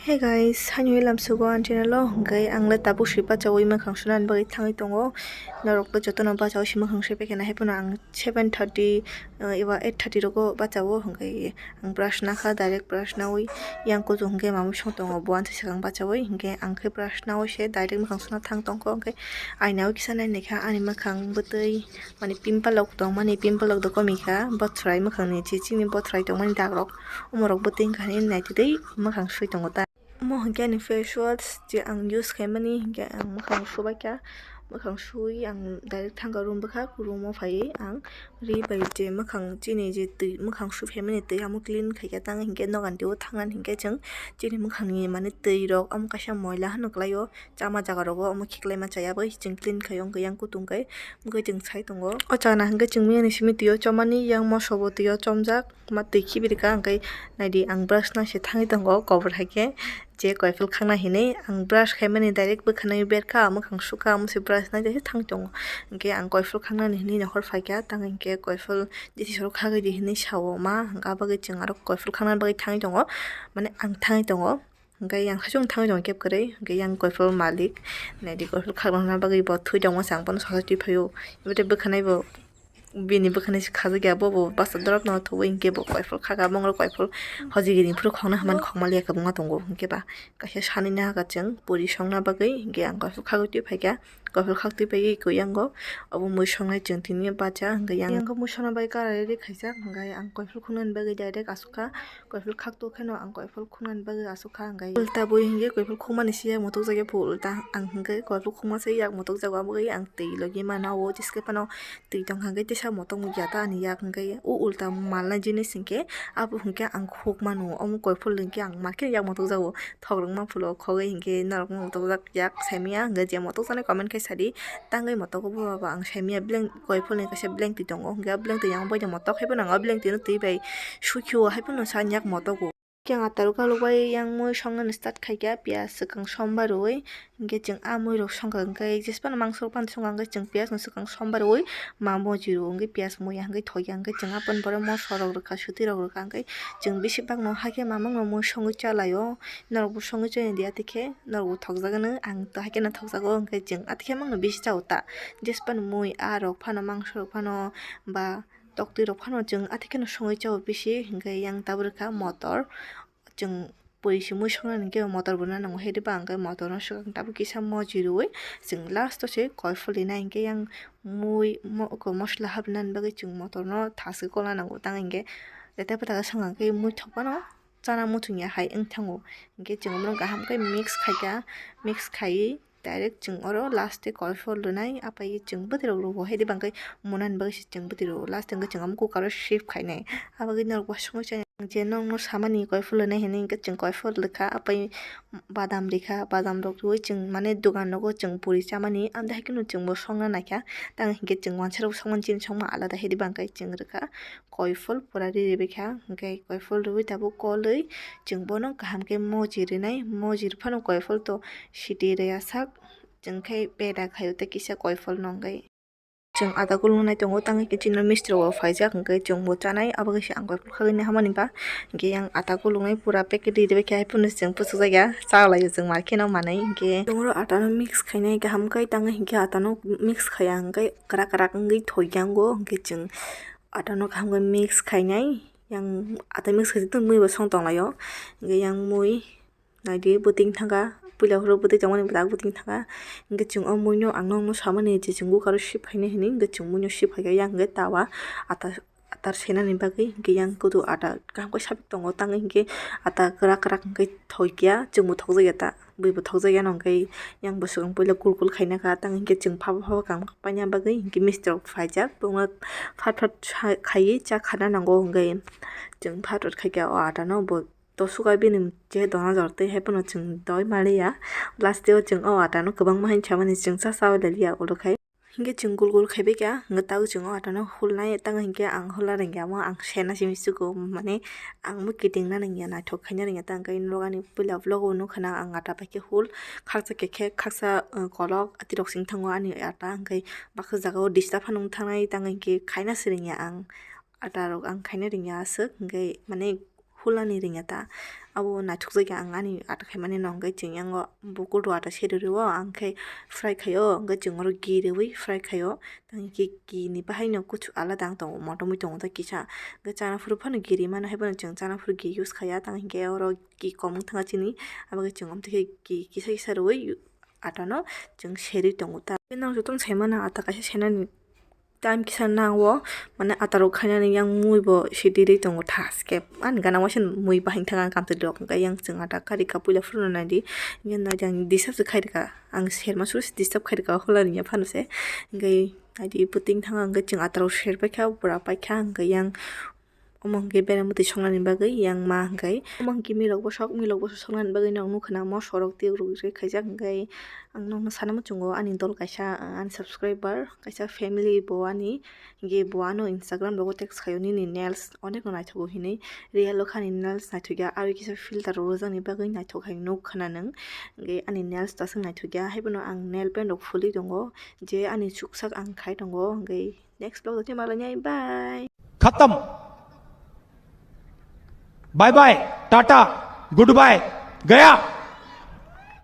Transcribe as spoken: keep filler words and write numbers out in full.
Hey guys, haino welcome sugo ang channel o. Hwnkhe ang le tabuk si bachawi mwkhang sunani bagwi thangwi tongo. Norok to jotono bachawi si mwkhang sui paikha na, haiphano ang seven thirty, uh, eba eight thirty rogo bachawo. Hwnkhe ang brush nakha, direct brush nawi yang kuchuk hwnkhe mamwi song tongo, bo ansi swkang bachawi. Hwnkhe ang khe brush nawi se direct mwkhang suna thang tongkho. Hwnkhe aina o kisa nai naikha ani mwkhang bwtwi, mani pimple rok tongmani, pimple rok dokomikha, bothrai mwkhangni chichini bothrai tongmani dagrok. Omorok bwtwi wngkha hinwi naitwi twi mwkhang sui tongo ta. Omo hwnkhe ani face wash je ang use khaimani, hwnkhe ang mwkhang subaikha. Mwkhang sui ang direct thangkha room bwkha, room o phaiwi ang ri bai je mwkhang chini je twi mwkhang sui phaimani twi amo clean khaikha tang, hwnkhe nogan twi o thangnani hwnkhe chwng chini mwkhangni mane twi rok omo kaisa moila hano kwlaio, chama jaga rogo omo khiklaima chaya bai chwng clean khaio, hwnkhe yang kutung khe bwkhe chwng sai tongo. O chana hwnkhe chwng miyani simi twi o chomani, yang moso bo twi o chomjak. Ma twi khibirikha, hwnkhe naidi ang brush nang se thangwi tongo kobor hai khe, je koiphul khakna hinwi ang brush khaimani direct bwkhanai berkha, mwkhang sukha, omo se brush nang se thangwi tongo. Hwnkhe ang koiphul khaknani hinwi nokhor phaikha, tang hwnkhe koiphul jesi soro khagwi di hinwi sao ma, hwnkhe abagwi chwng aro koiphul khaknani bagwi thangwi tongo, mane ang thangwi tongo. Hwnkhe yang saichung thangwi tongo keb kwrwi, hwnkhe yang koiphul malik, naidi koiphul khakna bagwi bo thwi tongma se ang bono sajakti phaio, ebotwi bwkhanai bo. Bini bwkhani se khajak ya, bo bo basa dorop no thubui hinkhe bo koiphul khaka, bongro koiphul hojigini phuru khokna hamani khokma liya kwbangma tongo. Hinkhe ba kaisa sanina haka chwng puri songna bagwi hinkhe ang koiphul khagwi twi phaikha, koiphul khak twi phaikhe koi yango obo mui songnai chwng tini bacha hinkhe yang, yango mui songna bagwi karari khaijak, hinkhe ang koiphul khoknani bagwi direct asukha. Koiphul khak twi kheno ang koiphul khoknani bagwi asukha, hwnkhe ulta bui hinkhe koiphul khokmani se yak mutukjak ya phu ulta, ang hinkhe koiphul khokma se yak mutukjago, aboni bagwi ang twi logi mano, o jiske phano twi tongkha, hwnkhe tesa motok ya ta ani yak, hwnkhe o ulta malna jinis hinkhe abo hinkhe ang khok mano, omo koiphul hinkhe ang market yak mutukjago, thok rwngma phulo khogwi hinkhe norokno mutukjak yak saimanya, hwnkhe je mutukjaknai comment khe sadi, tangwi mutugo bo abo ang saimanya, beleng koiphulni kaisa beleng twi tongo, hwnkhe o beleng twi yang boino mutuk haiphano ang o beleng twino twi bai sukhio haiphano sa yak mutugo. Khe ang atarok kalok bai yang mui songnani start khaikha, piyaj swkang sombai rwui, hinkhe chwng a mui rok songkha, hinkhe jesphano mangso rok phano songkha, hinkhe chwng piyaj no swkang sombai rwui ma moji rwo, hinkhe piyaj mui ya hinkhe thokya, hinkhe chwng aphano borok moso rok rwkha, swtwi rok rwkha, hinkhe chwng bisi bakno hakhe mamang no mui songwi chalaio, norok bo songwi chaya di, atikhe norok bo thokjagano, ang to hakhe no thokjago, hinkhe chwng atikhe mangno bisi chao ta, jesphano mui a rok phano mangso rok phano ba toktwi rok phano chwng atikhe no songwi chao bisi, hinkhe yang tabuk rwkha motor, chwng puri si mui songna hinkhe motor bo na nango, hede ba hinkhe motor no swkang tabuk kisa moji rwui chwng last o se koiphul rina hinkhe yang mui mo-, ko mosla hapnani bagwi chwng motor no thaswi kolna nango, tang hinkhe tei tei bwtaka swkang khe mui thok phano chana muchung ya hai wng thango, hinkhe chwng omono kaham khe mix khaikha, mix khaiwi. Direct chwng oro last tei koiphul rwnai, apai chwng bwtwi rok rwo, hede bangkhe monani bagwi se chwng bwtwi rwo. Last hwnkhe chwng omo cooker o shift khainai. Abagwi norok uansukmani chaya je nokno samani koiphul rwnai hinwi hwnkhe chwng koiphul rwkha, apai badam rikha, badam rok rwui chwng mane dogan nogo chwng puri chamani, amtwi hai kheno chwngbo songna naikha. Tang hinkhe chwng uansarok songmani chini songma alada, hede bangkhe chwng rwkha. Koiphul pura ri ribikha, hinkhe koiphul rwui tabuk kolwi chwng bono kaham khe moji rinai, moji rwphano koiphul to siti rwya sak, chwng khe beda khaio tei kisa koiphul no hinkhe. Chwng ada kulungnai tongo, tang khe chini misti rok bo phaijak, hinkhe chwng bo chanai, abo khe se ang koiphul khagwi hamani ba, hinkhe yang ada kulungnai pura packet ri ribikha, haiphano chwng bwswk jakya chalaio chwng market no manwi, hinkhe chwng oro ada no mix khainai kaham khe, tang hinkhe ada no mix khaiya hinkhe kwrak kwrak wngwi thoiya wngo, hinkhe chwng. Atano kaham khe mix khainai, yang ata mix khaijak tei mui bo song tonglaio. Hinkhe yang mui naidi bwtwi thangkha, puila phuru bwtwi tongmani tak bwtwi thangkha. Hinkhe chwng o muino ang nokno samani je chwng cooker o sip phainai hinwi, hinkhe chwng muino sip phaikha, yang hinkhe tawa ata, atar senani bagwi, hinkhe yang kudu ata kaham khe sabik tongo, tang hinkhe ata kwrak kwrak hinkhe thoikya, chwngbo thokjakya ta. Bui bo thokjak yano, hwnkhe yang bo swkang puila kul kul khaina kha, tang hinkhe chwng phaba phaba kang paina bagwi hinkhe misti rok phaijak, bongno phat phat sa-, khaiwi cha khana nango, hwnkhe chwng phat phat khaikha o ata no bo tosuka bini je dona jor tei haiphano chwng doi maliya, last o chwng o ata no kwbangma hinwi samani chwng cha cha oi laliya, oro khai. Hinkhe chwng gul gul khaibai kha, hinkhe tabuk chwng o ata no hulnai, tamo hinkhe ang hulna rwngya, omo ang sena simi sugo, mane ang bo kiting na rwngya, naithok khaina rwngya, tamo hinkhe norok ani puila vlog o nukha na ang ata paikhe hul, khaksa kekhe, khaksa, uh, kolok, atirok sing thango ani ata, hinkhe baksa jaga o disturb phano wng thangnai, tamo hinkhe khaina se rwngya ang, ata rok ang khaina rwngya aswk, hinkhe mane Kulani ringya ta. Abo naithokjakya ang ani ata khaimani no, hwnkhe chwng yango bukur rw ata seri rwo, ang khe fry khaio, hwnkhe chwng oro ghee rwi fry khaio. Tang khe ghee ni bahaino kuchuk alada ang tongo, motomwi tongo ta kisa. Hwnkhe chana phuru phano ghee ri mano, haiphano chwng chana phuru ghee use khaiya, tang hinkhe oro ghee kom wng thangkha chini, abo khe chwng omtwi khe ghee kisa kisa rwi ata no chwng serwi tongo ta. Nang jotono sai mano ata kaisa senani time kisa nango, mane ata rok khainani yang mui bo sidi ri tongo thaske. Ani gana waisa mui bahai thang ang kamtwi rok, hwnkhe yang chwng ata kari ka puila phuru nai di, yang nai di ang disturb se khai rwkha, ang serma suru se disturb khai rwkha, hola ni ya phano se. Hwnkhe nai di puting thang ang, hwnkhe chwng ata rok ser paikha, bwra paikha, hwnkhe yang Omo hwnkhe bereng bwtwi soknani bagwi yang ma hwnkhe. Omo hwnkhe milok bwswk, milok bwswk soknani bagwi nok nukha na moso rok tiyok rok se khaijak hwnkhe. Ang nokno sana muchungo ani dol kaisa, ah, ani subscriber, kaisa family bo ani, hwnkhe bo ano Instagram rogo text khaio nini nails onek no naithogo hinwi. Real o khe ani nails naithokya, aro kisa filter rok rwjakni bagwi naithok hai nukha na nwng. Hwnkhe ani nails taswk naithokya, haiphano ang nail paint rok phulwi tongo, je ani chuksak ang khai tongo, hwnkhe next vlog o tei malai nai, bye. खत्म। Bye bye, tata, good bye, गया।